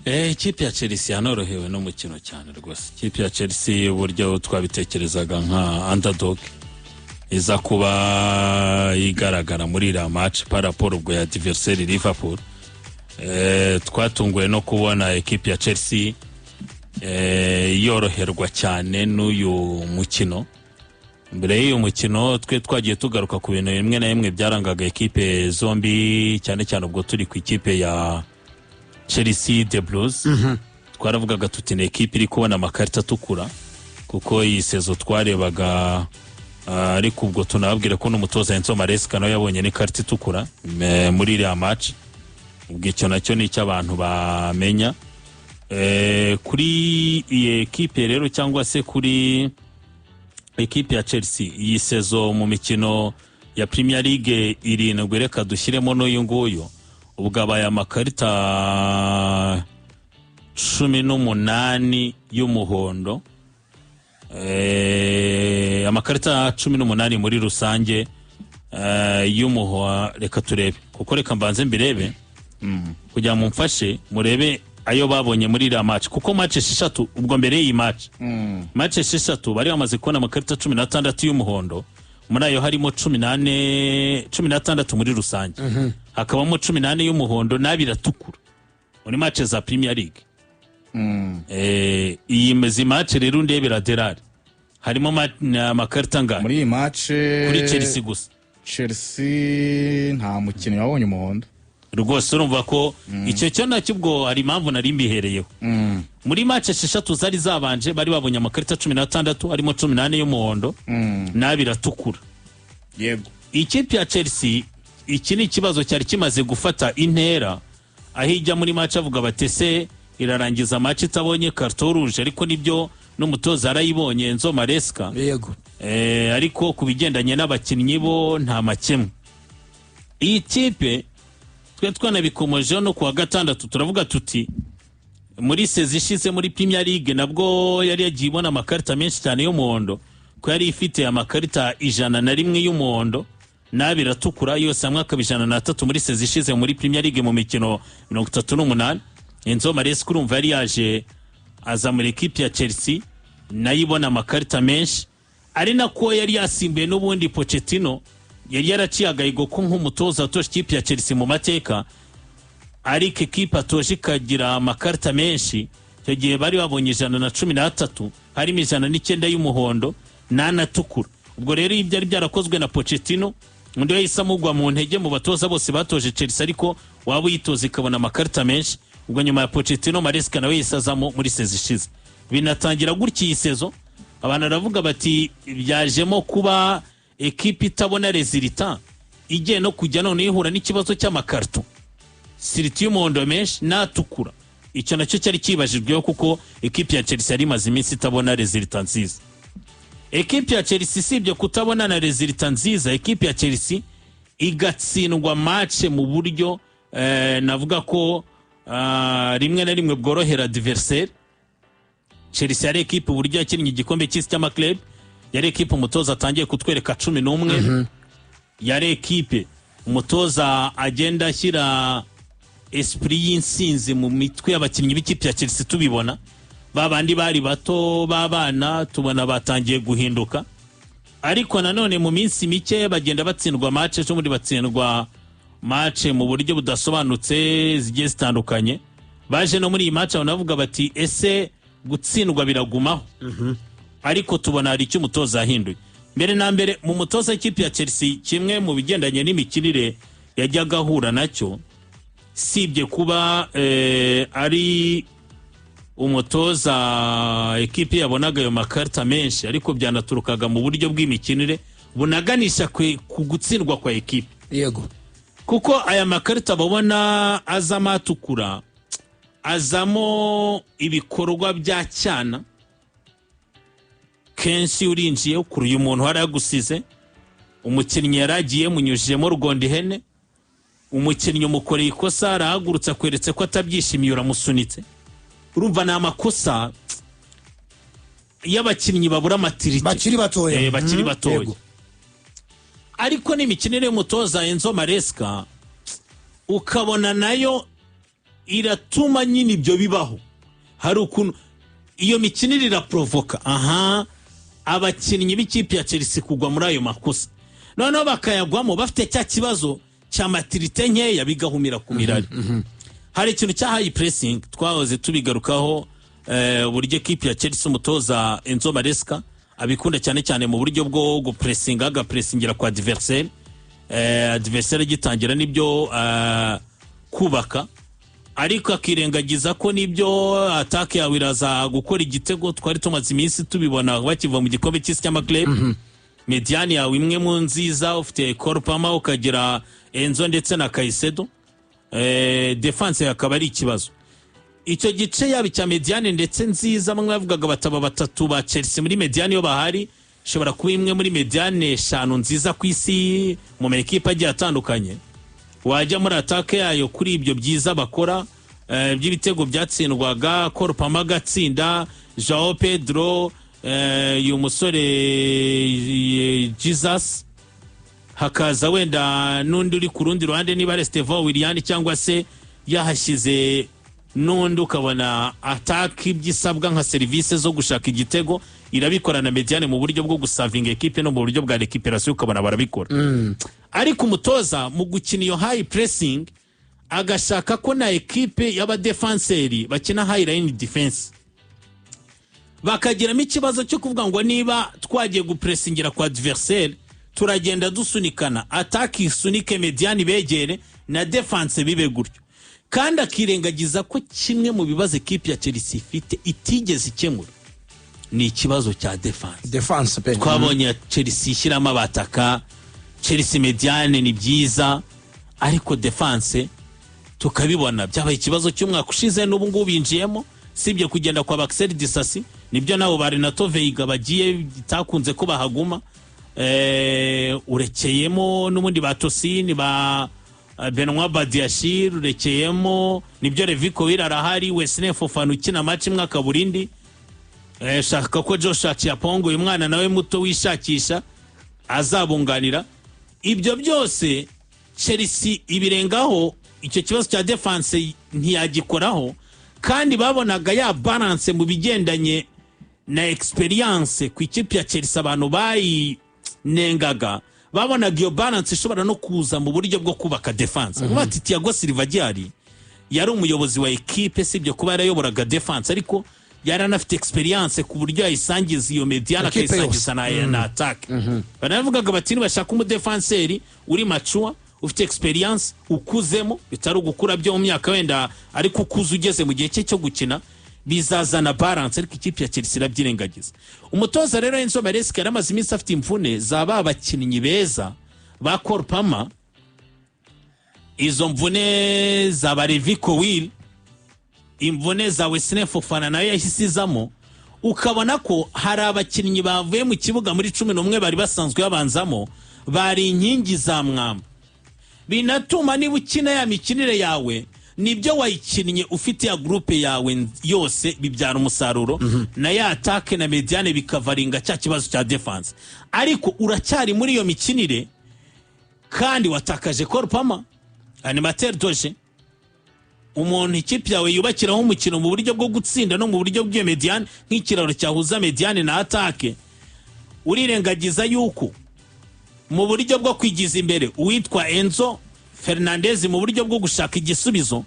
Ikipe ya Chelsea yanorohewe n'umukino cyane rwose. Ikipe ya Chelsea, uburyo twabitekerezaga nka underdog iza kuba igaragara muri iriya match par rapport ubwo ya adversaire Liverpool, twatunguwe no kubona ekipe ya Chelsea yoroherwa cyane n'uyu mukino. Mbere y'uyu mukino twe twagiye tugaruka ku bintu bimwe na bimwe byarangaga ekipe zombi, cyane cyane ubwo turi ku ikipe ya Chelsea, The Blues. Twaravugaga tuti ni ekipe iri kubona amakarita atukura, kuko iyi saison twarebaga, ariko ubwo tunababwira ko n'umutoza Enzo Maresca nawe yabonye n'ikarita itukura muri iriya match. Ubwo icyo nacyo ni icyo abantu bamenya. Kuri iyi ekipe rero, cyangwa se kuri ekipe ya Chelsea, iyi saison mu mikino ya Premier League irindwi, reka dushyiremo n'uyu nguyu, ubwo abaye amakarita 18 y'umuhondo. Amakarita 18 muri rusange y'umuhondo. Reka turebe, kuko reka mbanze mbirebe kugira ngo mumfashe murebe ayo babonye muri iriya match, kuko match esheshatu, ubwo mbere y'iyi match, match esheshatu bari bamaze kubona amakarita 16 y'umuhondo. Muri ayo harimo 14, 16 muri rusange, hakabamo 14 y'umuhondo n'abiri atukura muri match za Premier League. Iyi izi match rero ndebera derari harimo amakarita angahe? Muri iyi match? Kuri Chelsea gusa. Chelsea nta mukinnyi wabonye umuhondo. Rwose urumva ko icyo cyo nacyo ubwo hari impamvu nari mbihereyeho. Muri match esheshatu zari zabanje bari babonye amakarita 16, harimo 14 y'umuhondo n'abiri atukura. Ikipe ya Chelsea, iki ni ikibazo cyari kimaze gufata intera, aho ijya muri match avuga bati: "Ese irarangiza match itabonye carton rouge?" Ariko nibyo, n'umutoza yarayibonye, Enzo Maresca. Ariko ku bigendanye n'abakinnyi bo nta makemwa. Iyi kipe twe twanabikomojeho no kuwa gatandatu, turavuga tuti muri saison ishize muri Premier League nabwo yari yagiye ibona amakarita menshi cyane y'umuhondo, ko yari ifite amakarita 101 y'umuhondo n'abiri atukura, yose hamwe akaba 103 muri saison ishize muri Premier League mu mikino 38. Enzo Maresca urumva yari yaje aza muri ekipi ya Chelsea nayo ibona amakarita menshi, ari nako yari yasimbuye n'ubundi Pochettino yari yaraciye agahigo ko nk'umutoza watoje ikipe ya Chelsea mu mateka, ariko ekipe atoje ikagira amakarita menshi. Icyo gihe bari babonye 113, harimo 109 y'umuhondo n'anatukura. Ubwo rero iyo byari byarakozwe na Pochettino, undi yahise amugwa mu ntege mu batoza bose batoje Chelsea, ariko waba uyitoza ikabona amakarita menshi. Ubwo nyuma ya Pochettino, Maresca nawe yahise azamo muri saison ishize, binatangira gutya iyi saison. Abantu baravuga bati byajemo kuba ekipe itabona résultat, igiye no kujya none ihura n'ikibazo cy'amakarito, surtout y'umuhondo menshi n'atukura. Icyo nacyo cyari kibajijweho, kuko ekipe ya Chelsea yari imaze iminsi itabona résultat nziza. Ekipe ya Chelsea, isibye kutabona na résultat nziza, ekipe ya Chelsea igatsindwa match mu buryo navuga ko rimwe na rimwe bworohera adversaire. Chelsea yari ekipe, uburyo yakinnye igikombe cy'isi cy'ama club, yari ekipe umutoza atangiye kutwereka 11, yari ekipe umutoza agenda ashyira esprit y'insinzi mu mitwe y'abakinnyi b'ikipe ya Chelsea. Tubibona ba bandi bari bato b'abana, tubona batangiye guhinduka. Ariko nanone mu minsi mike bagenda batsindwa match, ejo bundi batsindwa match mu buryo budasobanutse zigiye zitandukanye. Baje no muri iyi match abantu bavuga bati: "Ese gutsindwa biragumaho?" Ariko tubona hari icyo umutoza yahinduye. Mbere na mbere mu mutoza w'ikipe ya Chelsea, kimwe mu bigendanye n'imikinire yajyaga ahura nacyo, sibye kuba ari umutoza ekipi yabonaga ayo makarita menshi, ariko byanaturukaga mu buryo bw'imikinire bunaganisha ku gutsindwa kwa ekipi. Kuko aya makarita babona azamo atukura, azamo ibikorwa bya cyana. Kenshi urinjiye ukuruye umuntu haragusize, umukinnyi yaragiye munyujijemo rugonda ihene, umukinnyi umukoreye ikosa, arahagurutse akweretse ko atabyishimiye, uramusunitse. Urumva ni amakosa y'abakinnyi babura maturité. Bakiri batoya. Bakiri batoya. Ariko n'imikinire y'umutoza Enzo Maresca ukabona nayo Iratuma nyine ibyo bibaho. Hari ukuntu iyo mikinire iraporovoka aha abakinnyi b'ikipe ya Chelsea kugwa muri ayo makosa, noneho bakayagwamo bafite cya kibazo cya maturité nkeya, bigahumira ku mirari. Hari ikintu cya high pressing twahoze tubigarukaho, uburyo ekipe ya Chelsea, umutoza Enzo Maresca abikunda cyane cyane mu buryo bwo gupressinga, agapressingira kwa adversaire, adversaire agitangira nibyo kubaka, ariko akirengagiza ko nibyo attaque yawe iraza gukora igitego. Twari tumaze iminsi tubibona bakiva mu gikombe cy'isi cy'amaclub. Médiane yawe imwe mu nziza, ufite Cole Palmer, ukagira Enzo ndetse na Caicedo, défense akaba ari ikibazo. Icyo gice yaba icya médiane ndetse nziza, bamwe bavugaga bataba batatu ba Chelsea muri médiane iyo bahari, ishobora kuba imwe muri médiane eshanu nziza ku isi mu ma ekipe agiye atandukanye. Wajya muri attaque yayo, kuri ibyo byiza bakora by'ibitego byatsindwaga, Cole Palmer agatsinda, Joao Pedro, uyu musore Jesus, hakaza wenda n'undi uri ku rundi ruhande, niba ari Estevao Willian cyangwa se yahashyize n'undi, ukabona attaque ibyo isabwa nka serivisi zo gushaka igitego irabikora, na médiane mu buryo bwo gusavinga ekipe no mu buryo bwa récupération ukabona barabikora. Ariko umutoza mu gukina iyo high pressing agashaka ko na ekipe y'abadefanseri bakina high line defense, bakagiramo ikibazo cyo kuvuga ngo niba twagiye gupressingira kwa adversaire, turagenda dusunikana, attaque isunike médiane begere na défense bibe gutyo. Kandi akirengagiza ko kimwe mu bibazo ekipe ya Chelsea ifite itigeze ikemura ni ikibazo cya défense. Défense pe. Twabonye Chelsea ishyiramo abataka, Chelsea médiane ni byiza, ariko défense tukabibona byabaye ikibazo cy'umwaka ushize n'ubu ngubu binjiyemo. Sibye kugenda kwa Axel Disasi, nibyo nabo ba Renato Veiga bagiye bitakunze ko bahaguma. Urekeyemo n'ubundi ba Tosin, ba Benoit Badiashile, urekeyemo nibyo Levi Colwill arahari, Wesley Fofana ukina match imwe akabura indi. Shaka ko Joshua Acheampong, uyu mwana nawe muto wishakisha, azabunganira. Ibyo byose Chelsea ibirengaho, icyo kibazo cya défense ntiyagikoraho. Kandi babonaga ya balance mu bigendanye na experience ku ikipe ya Chelsea, abantu bayinengaga babonaga iyo balance ishobora no kuza mu buryo bwo kubaka défense. Kuba ati Thiago Silva agihari yari umuyobozi wa ekipe, sibyo kuba yarayoboraga défense, ariko yari anafite experience ku buryo yayisangiza iyo médiane, Ekipe akayisangiza na attaque. Banavugaga bati nibashaka umudefanseri uri mature, ufite experience, ukuzemo, bitari ugukura byo mu myaka wenda, ariko ukuze ugeze mu gihe cye cyo gukina, bizazana balance. Ariko ikipe ya Chelsea irabyirengagiza. Umutoza rero Enzo Maresca yari amaze iminsi afite imvune za ba bakinnyi beza ba Cole Palmer, izo mvune za ba Levi Colwill, imvune za Wesley Fofana nayo yahise izamo, ukabona ko hari abakinnyi bavuye mu kibuga muri 11 bari basanzwe babanzamo, bari inkingi za mwamba. Binatuma niba ukina ya mikinire yawe, nibyo wayikinnye ufite ya groupe yawe yose, bibyara umusaruro, na ya attaque na médiane bikavaringa cya kibazo cya défense. Ariko uracyari muri iyo mikinire kandi watakaje Cole Palmer, animateur de jeu, umuntu ikipe yawe yubakiraho umukino mu buryo bwo gutsinda no mu buryo bw'iyo médiane, nk'ikiraro cyahuza médiane na attaque. Urirengagiza yuko mu buryo bwo kwigiza imbere uwitwa Enzo Fernandez mu buryo bwo gushaka igisubizo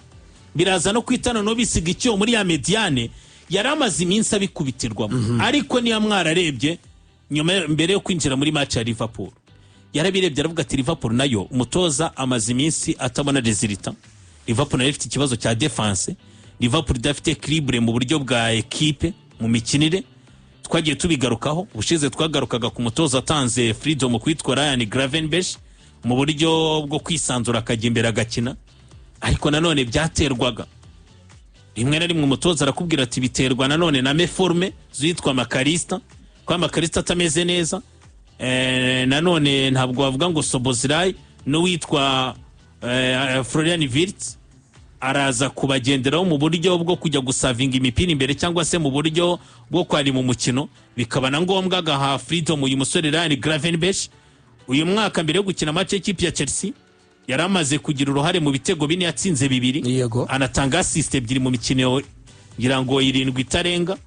biraza no kwitana no bisiga icyuho muri ya médiane yari amaze iminsi abikubitirwamo. Ariko niyo mwararebye nyuma, mbere yo kwinjira muri match ya Liverpool, yarabirebye aravuga ati Liverpool nayo umutoza amaze iminsi atabona résultat, Liverpool nayo ifite ikibazo cya défense, Liverpool idafite équilibre mu buryo bwa ekipe mu mikinire. Twagiye tubigarukaho ubushize, twagarukaga ku mutoza atanze freedom kwitwa Ryan Gravenberch mu buryo bwo kwisanzura, akajya imbere agakina. Ariko nanone byaterwaga rimwe na rimwe, umutoza arakubwira ati biterwa nanone na méforme zitwa Mac Allister, kuba Mac Allister atameze neza. Nanone ntabwo wavuga ngo Szoboszlai n'uwitwa Florian Wirtz araza kubagenderaho mu buryo bwo kujya gusavinga imipira imbere cyangwa se mu buryo bwo kwarima umukino, bikaba na ngombwa agaha freedom uyu musore Ryan Gravenberch. Uyu mwaka mbere yo gukina match y'ikipe ya Chelsea Yari amaze kugira uruhare mu bitego 4, yatsinze 2, anatanga assist 2 mu mikino ngira ngo 7 itarenga.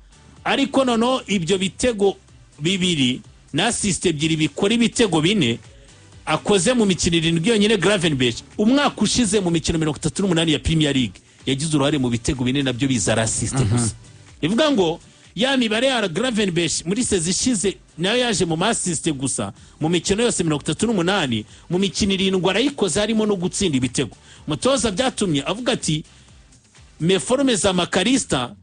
Ariko noneho ibyo bitego 2 na assist 2 bikora ibitego 4 akoze mu mikino 7 yonyine. Gravenberch umwaka ushize mu mikino 38 ya Premier League yagize uruhare mu bitego 4, nabyo biza assist gusa. Bivuga ngo ya mibare ya Gravenberch muri saison ishize nayo yaje mu assist gusa mu mikino yose 38, mu mikino 7 arayikoze, harimo no gutsinda ibitego. Mutoza byatumye avuga ati méforme za Mac Allister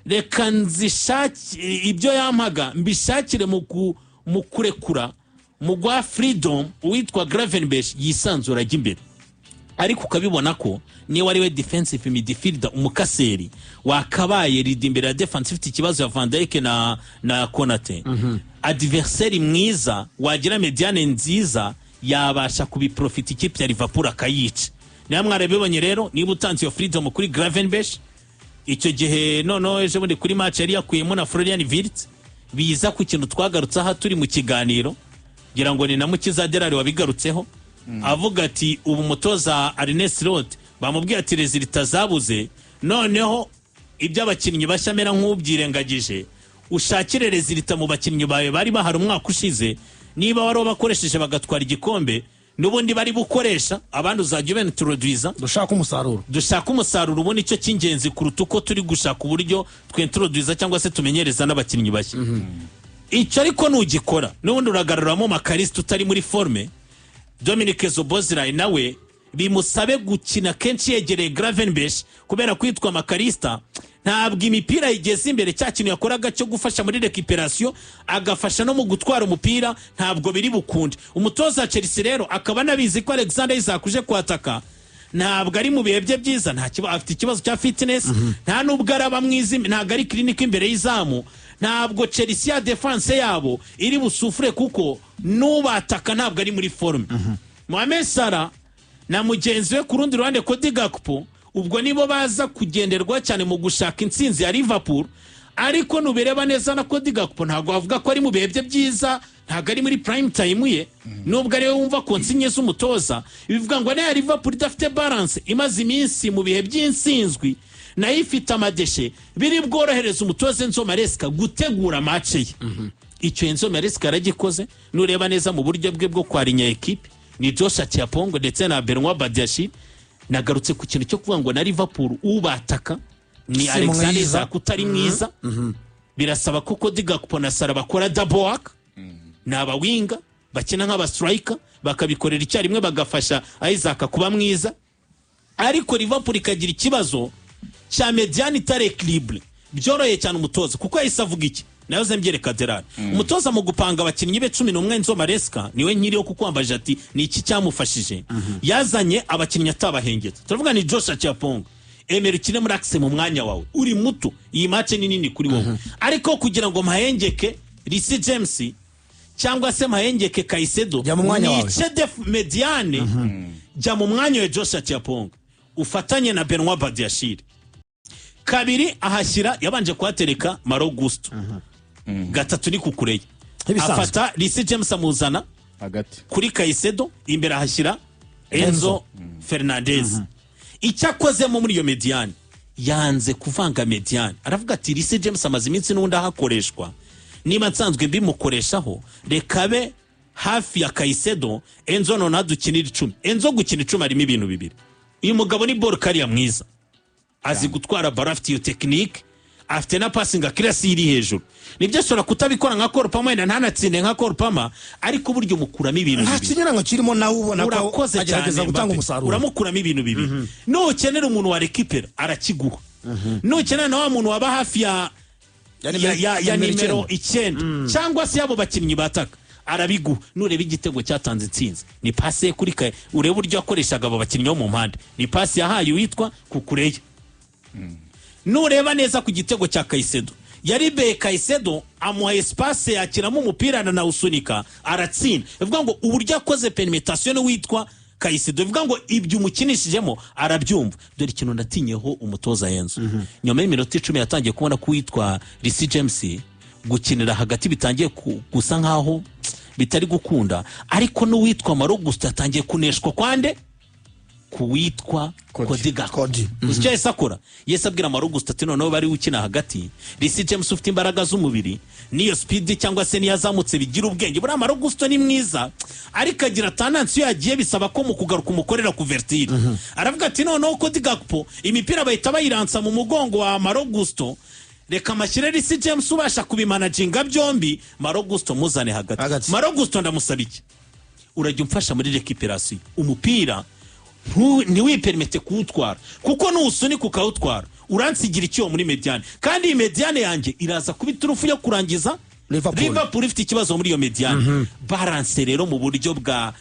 reka nzishake, ibyo yampaga mbishakire mu kurekura, mu guha freedom uwitwa Gravenberch yisanzura ajya imbere. Ariko ukabibona ko niba ari we defensive midfielder, umukaseri wakabaye rida imbere ya defense ifite ikibazo ya Van Dijk na Konate, adversaire mwiza wagira médiane nziza yabasha kubiprofita, ikipe ya Liverpool akayica. Niba mwarabibonye rero, niba utanze iyo freedom kuri Gravenberch icyo gihe, noneho ejo bundi kuri match yari yakuyemo na Florian Wirtz, biza ku kintu twagarutse aha turi mu kiganiro, ngira ngo ni na Mukiza Derari wabigarutseho, avuga ati ubu umutoza Arne Slot bamubwiye ati résultats zabuze, noneho ibyo abakinnyi bashya amera nk'ubyirengagije, ushakire résultats mu bakinnyi bawe bari bahari umwaka ushize. Niba wari wabakoresheje bagatwara igikombe, n'ubundi bari bukoresha abandi, uzajya ubentroduiza. Dushaka umusaruro. Dushaka umusaruro ubu nicyo cy'ingenzi kuruta uko turi gushaka uburyo twintroduiza cyangwa se tumenyereza n'abakinnyi bashya. Icyo ariko nugikora, n'ubundi uragaruramo Mac Allister utari muri forme, Dominik Szoboszlai nawe bimusabe gukina kenshi yegereye Gravenberch, kubera kwitwa Mac Allister ntabwo imipira igeze imbere, cya kintu yakoraga cyo gufasha muri récupération, agafasha no mu gutwara umupira, ntabwo biri bukunde. Umutoza wa Chelsea rero akaba anabizi ko Alexander Isak uje kwataka ntabwo ari mu bihe bye byiza, nta afite ikibazo cya fitness, nta nubwo araba mwiza, ntabwo ari clinique imbere y'izamu. Ntabwo Chelsea ya defense yabo iri busufure kuko n'ubataka ntabwo ari muri forme. Mohamed Salah na mugenzi we ku rundi ruhande Cody Gakpo, ubwo nibo baza kugenderwa cyane mu gushaka intsinzi ya Liverpool. Ariko nubireba neza, na Cody Gakpo ntabwo wavuga ko ari mu bihe bye byiza, ntabwo ari muri prime time ye, nubwo ariwe wumva consignes z'umutoza. Bivuga ngo nayo Liverpool idafite balance, imaze iminsi mu bihe by'insinzwi, nayo ifite amadéchets, biri bworohereza umutoza Enzo Maresca gutegura match ye. Icyo Enzo Maresca yaragikoze. Nureba neza mu buryo bwe bwo kwarinya ekipe, ni Josh Acheampong ndetse na Benoit Badiashile. Nagarutse ku kintu cyo kuvuga ngo na Liverpool ubataka ni Si Alexander mwiza. Isak utari mwiza. Birasaba ko Cody Gakpo na Salah bakora double work, ni abawinga bakina nk'abastriker, bakabikorera icyarimwe, bagafasha Isak kuba mwiza. Ariko Liverpool ikagira ikibazo cya médiane itari équilibrée. Byoroheye cyane umutoza kuko yahise avuga iki, nayo zembyereka Gerard. Umutoza mu gupanga abakinnyi be 11, Enzo Maresca niwe nkiriho, kuko wambaje ati ni iki cyamufashije, yazanye abakinnyi atabahengetse. Turavuga ni Josh Acheampong, emera ukine muri axe mu mwanya wawe, uri muto, iyi match ni nini kuri wowe. Ariko kugira ngo mpahengeke Reece James cyangwa se mpahengeke Caicedo, Jya mu mwanya wawe. nice def médiane, jya mu mwanya wa Josh Acheampong ufatanye na Benoit Badiashile. Kabiri ahashyira, yabanje kuhatereka Malo Gusto. Gatatu ni Cucurella. Nk'ibisanzwe. Afata Reece James amuzana hagati kuri Caicedo, imbere ahashyira Enzo Fernandez. Icyo akozemo muri iyo médiane, yanze kuvanga médiane, aravuga ati Reece James amaze iminsi n'ubundi ahakoreshwa, niba nsanzwe mbimukoreshaho, reka be hafi ya Caicedo. Enzo noneho dukinira 10. Enzo gukina 10 harimo ibintu bibiri: uyu mugabo ni ball carrier mwiza, azi gutwara ballon, afite iyo technique, afite na passing accuracy iri hejuru. Nibyo ashobora kutabikora nka Cole Palmer, wenda ntanatsinde nka Cole Palmer, ariko buryo mukuramo ibintu Nta bibiri. kinyuranyo kirimo, nawe ubona ko Urakoze cyane. agerageza gutanga Mbappe. umusaruro. Uramukuramo ibintu bibiri: nukenera umuntu wa récupéra arakiguha, nukenera na wa muntu waba hafi ya Ya ya nimero nimero 9. 9 cyangwa se y'abo bakinnyi bataka, arabiguha. Nureba igitego cyatanze intsinzi, ni pasi ye kuri kaye, urebe uburyo yakoreshaga abo bakinnyi bo mu mpande, ni pasi yahaye uwitwa Cucurella. Nureba neza ku gitego cya Caicedo, yaribeye Caicedo, amuha espace, yakiramo umupira, aranawusunika, aratsinda. Bivuga ngo uburyo akoze permutation n'uwitwa Caicedo, bivuga ngo ibyo umukinishijemo arabyumva. Dore ikintu natinyeho umutoza Enzo: nyuma y'iminota 10 yatangiye kubona ko uwitwa Reece James gukinira hagati bitangiye gusa nkaho bitari gukunda, ariko n'uwitwa Malo Gusto yatangiye kuneshwa kwande. Ku witwa Cody. Cody Gakpo. Cody. Uzi icyo yahise akora? Yahise abwira Malo Gusto ati: "Noneho bari ukina hagati, Reece James ufite imbaraga z'umubiri n'iyo speed, cyangwa se niyo azamutse bigira ubwenge." Buriya Malo Gusto ni mwiza, ariko agira tendance, iyo yagiye bisaba ko mu kugaruka umukorera couverture. Aravuga ati: "Noneho Cody Gakpo imipira bahita bayiransa mu mugongo wa Malo Gusto, reka amashyire Reece James ubasha kubimanaginga byombi, Malo Gusto muzane hagati." Hagati. Malo Gusto ndamusaba iki? Urajya umfasha muri récupération, umupira ntiwiperimete kuwutwara, kuko nuwusunika ukawutwara uransigira icyuho muri médiane, kandi iyi médiane yanjye iraza kuba iturufu yo kurangiza. Liverpool. Liverpool ifite ikibazo muri iyo médiane. Balance rero mu buryo bwa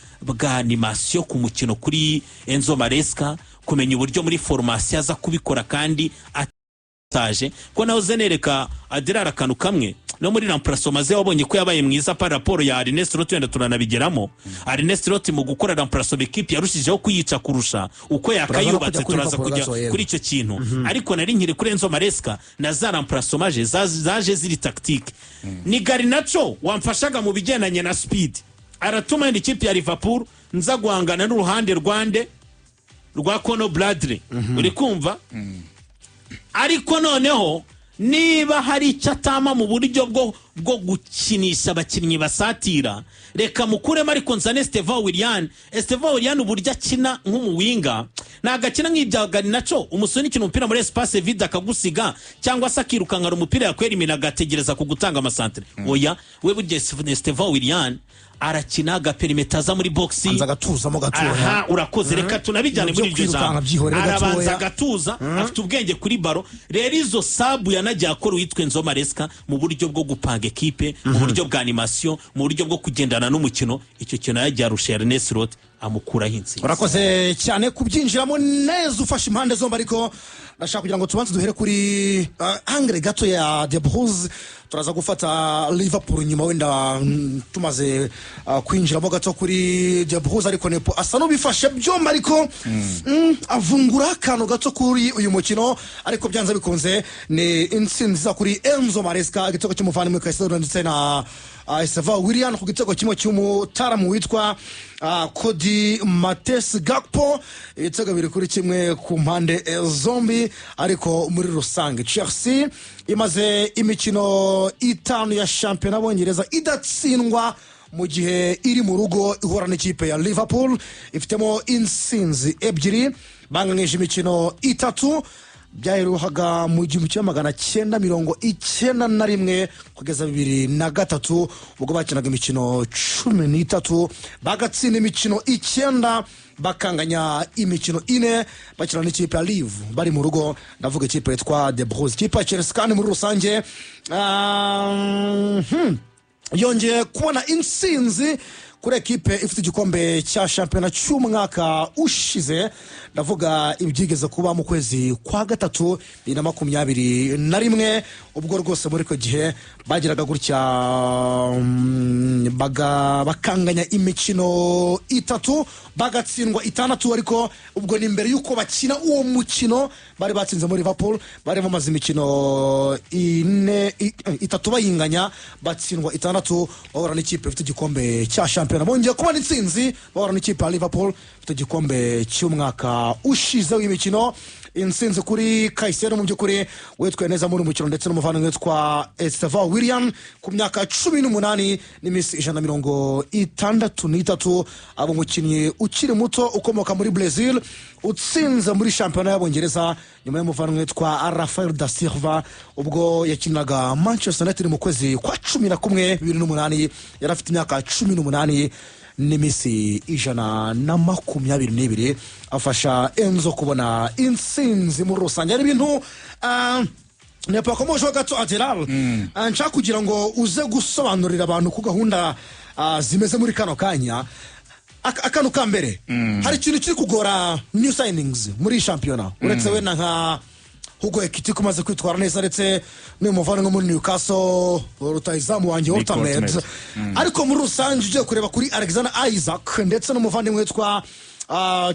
animation ku mukino kuri Enzo Maresca, kumenya uburyo muri formation aza kubikora kandi ataje ko nawe uze nereka adirara akantu kamwe no muri remplacement ze, wabonye ko yabaye mwiza par rapport ya Arne Slot. Wenda turanabigeramo. Arne Slot mu gukora remplacement, équipe yarushijeho kuyica kurusha uko yakayubatse. Kujya kuri Turaza Liverpool kujya gato, yego. kuri icyo kintu, ariko nari nkiri kuri Enzo Maresca na za remplacement zaje ziri tactique. Ni Garnacho wamfashaga mu bigendanye na speed, aratuma yenda ikipe ya Liverpool nza guhangana n'uruhande rwande rwa Conor Bradley, uri kumva? Ariko noneho niba hari icyo atama mu buryo bwo gukinisha abakinnyi basatira, reka mukuremo ariko nzane Estevao Willian. Estevao Willian uburyo akina nk'umuwinger, ntabwo akina nk'ibya Garnacho, umusunikira umupira muri espace vide akagusiga, cyangwa se akirukankana umupira yakwerimina agategereza ku gutanga amasantere. Oya, we burya Estevao Willian arakina agaperimeta, aza muri box. Anza agatuzamo gatoya. Aha urakoze, reka tunabijyane Ibyo muri iryo kwirukanka jambo. byihorere Arabanza gatoya. agatuza, afite ubwenge kuri ballon. Rero izo sub yanagiye akora uwitwa Enzo Maresca mu buryo bwo gupanga ekipe, mu buryo bwa animation, mu buryo bwo kugendana n'umukino, icyo kintu yagiye arusha Arne Slot, amukuraho intsinzi. Urakoze cyane kubyinjiramo neza, ufashe impande zombi, ariko ndashaka kugira ngo tubanze duhere kuri angle gato ya The Blues. Turaza gufata Liverpool nyuma, wenda tumaze kwinjiramo gato kuri The Blues, ariko Nepo asa n'ubifashe byombi, ariko avungura akantu gato kuri uyu mukino. Ariko byanze bikunze ni intsinzi iza kuri Enzo Maresca, igitego cy'umuvandimwe Caicedo ndetse na Estevao Willian ku gitego kimwe cy'umutaramu witwa Cody Mates Gakpo, ibitego 2-1 ku mpande zombi. Ariko muri rusange Chelsea imaze imikino 5 ya shampiyona y'Abongereza idatsindwa, mu gihe iri mu rugo ihura n'ikipe ya Liverpool ifitemo intsinzi ebyiri, banganyije imikino itatu. Byaheruhaga mu 1991 kugeza 2003, ubwo bakinaga imikino 13 bagatsinda imikino 9, bakanganya imikino 4, bakina n'ikipe ya Live bari mu rugo, ndavuga ikipe yitwa The Blues. Ikipe ya Chelsea kandi muri rusange yongeye kubona intsinzi kuri ekipe ifite igikombe cya shampiyona cy'umwaka ushize, ndavuga ibyigeze kuba mu kwezi kwa gatatu 2021, ubwo rwose muri icyo gihe bagiraga gutya bakanganya imikino itatu, bagatsindwa itandatu. Ariko ubwo ni mbere y'uko bakina uwo mukino bari batsinze muri Liverpool, bari bamaze imikino ine, itatu bayinganya, batsindwa itandatu, bahura n'ikipe ifite igikombe cya shampiyona. Bongeye kubona intsinzi bahura n'ikipe ya Liverpool ifite igikombe cy'umwaka ushize w'imikino. Intsinzi kuri Caicedo, mu by'ukuri witwaye neza muri uyu mukino, ndetse n'umuvandimwe witwa Estevao Willian ku myaka 18 n'iminsi 163, aba umukinnyi ukiri muto ukomoka muri Brazil utsinze muri shampiyona y'Abongereza, nyuma y'umuvandimwe witwa Rafael da Silva ubwo yakinaga Manchester United mu kwezi kwa 11 2008, yari afite imyaka 18 n'iminsi 122, afasha Enzo kubona intsinzi. Muri rusange hari ibintu nepakomojeho gato, Aderal, nshaka kugira ngo uze gusobanurira abantu ku gahunda zimeze muri kano kanya. Akantu ka mbere, hari ikintu kiri kugora new signings muri iyi shampiyona, uretse wenda nka Hugo Ekitike umaze kwitwara neza, ndetse n'uyu muvandimwe muri Newcastle, rutahizamu wanjye Woltemade. Woltemade. Ariko muri rusange ugiye kureba kuri Alexander Isak ndetse n'umuvandimwe witwa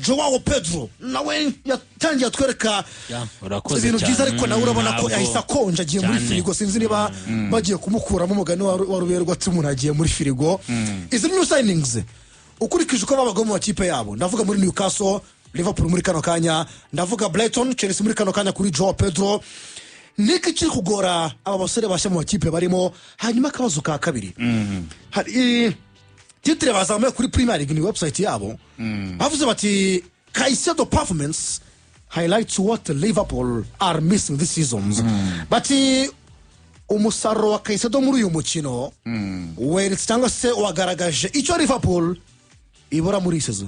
Joao Pedro, nawe yatangiye atwereka Urakoze ibintu byiza, cyane. ariko nawe urabona ko Ntabwo- yahise akonja, agiye muri cyane. firigo. Sinzi niba bagiye kumukuramo, umugani wa Ruberwa ati umuntu agiye muri firigo. Izi new signings, ukurikije uko babaga mu makipe yabo, ndavuga muri Newcastle. Liverpool muri kano kanya. Ndavuga Brighton, Chelsea muri kano kanya kuri Joao Pedro. Niki kiri kugora aba basore bashya mu makipe barimo? Hanyuma akabazo ka kabiri, hari titre bazamuye kuri Premier League, ni website yabo, bavuze bati: "Caicedo performance highlights what Liverpool are missing this season." Bati umusaruro wa Caicedo muri uyu mukino weretse cyangwa se wagaragaje icyo Liverpool ibura muri iyi season.